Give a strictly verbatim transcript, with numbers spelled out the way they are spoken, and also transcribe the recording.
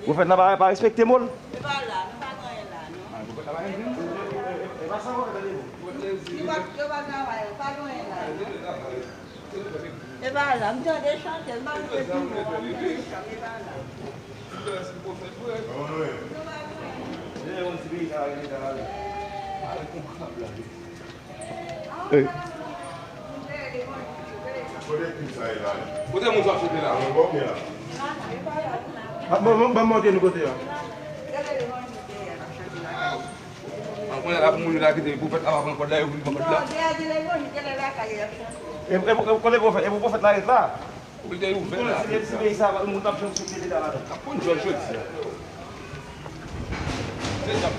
Pwofèt la pa, pa respekte mo l. Li pa la, nou pa gen anyen la, non. Li pa, yo pa travay, pa gen anyen la, non. E pa la, m tande chante, m pa rive pi wo, m jis chanm, e pa la. Kote moun sa ye la? Ban m montre nou kote a. An konnen la pou moun yo la kite pwofèt la pa pran kòd la, yo vin pran kòd la. E, e, e, kote pwofèt, e pou pwofèt la ret la. Ou te ouvè la. Si, si peyi sa, moun t ap jwenn sou pye dedan ladan. Ap konn jòj jodi a. Se jan.